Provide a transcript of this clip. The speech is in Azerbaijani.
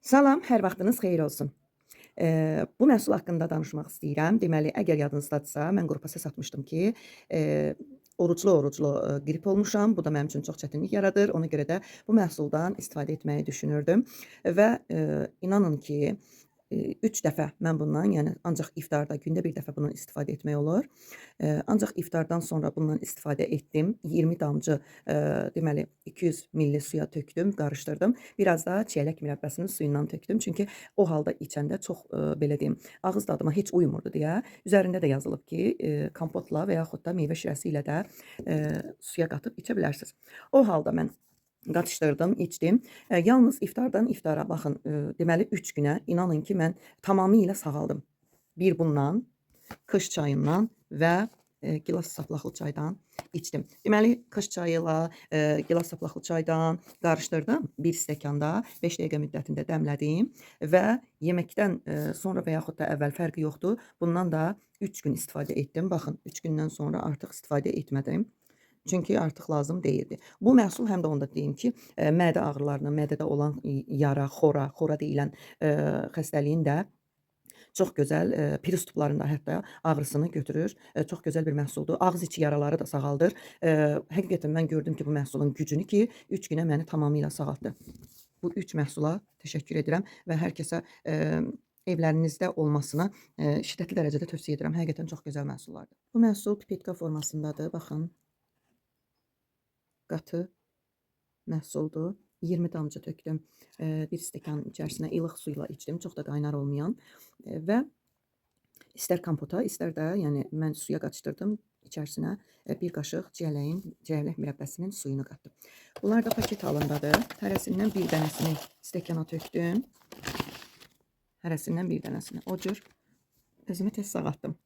Salam, hər vaxtınız xeyir olsun. Bu məhsul haqqında danışmaq istəyirəm. Deməli, əgər yadınızdadırsa, mən qrupa səs atmışdım ki, oruclu-oruclu qrip olmuşam. Bu da mənim üçün çox çətinlik yaradır. Ona görə də bu məhsuldan istifadə etməyi düşünürdüm və inanın ki, 3 dəfə mən bundan, yəni ancaq iftarda gündə bir dəfə bundan istifadə etmək olur. Ancaq iftardan sonra bundan istifadə etdim. 20 damcı, deməli 200 milli suya tökdüm, qarışdırdım. Biraz da çiyələk mürəbbəsinin suyundan tökdüm. Çünki o halda içəndə çox, belə deyim, ağız dadıma heç uymurdu deyə. Üzərində də yazılıb ki, kompotla və yaxud da meyvə şirəsi ilə də suya qatıb içə bilərsiniz. O halda mən qatışdırdım, içdim. Yalnız iftardan iftara baxın, deməli 3 günə inanın ki, mən tamamilə sağaldım. Bir bundan, kış çayından və gilas saplaqlı çaydan içdim. Deməli, kış çayı ilə gilas saplaqlı çaydan qarışdırdım bir stəkanda, 5 dəqiqə müddətində dəmlədim və yeməkdən sonra və yaxud da əvvəl fərqi yoxdur. Bundan da 3 gün istifadə etdim. Baxın, 3 gündən sonra artıq istifadə etmədim. Çünki artıq lazım deyildi. Bu məhsul həm də onu da deyim ki, mədə ağrılarını, mədədə olan yara, xora, xora deyilən xəstəliyin də çox gözəl pristuplarında hətta ağrısını götürür. Çox gözəl bir məhsuldur. Ağız içi yaraları da sağaldır. Həqiqətən mən gördüm ki, bu məhsulun gücünü ki, 3 günə məni tamamilə sağaltdı. Bu 3 məhsula təşəkkür edirəm və hər kəsə evlərinizdə olmasını şiddətli dərəcədə tövsiyə edirəm. Həqiqətən çox gözəl məhsullardır. Bu məhsul pipetka formasındadır. Baxın. Qatı məhsuldur. 20 damcı tökdüm bir stəkan içərisinə, ilıq suyla içdim, çox da qaynar olmayan və istər kompota, istər də, yəni mən suya qatışdırdım, içərisinə bir qaşıq çiyələk mürəbbəsinin suyunu qatdım. Bunlar da paket halındadır. Hərəsindən bir dənəsini stəkana tökdüm. Hərəsindən bir dənəsini. O cür özümü tez sağaltdım.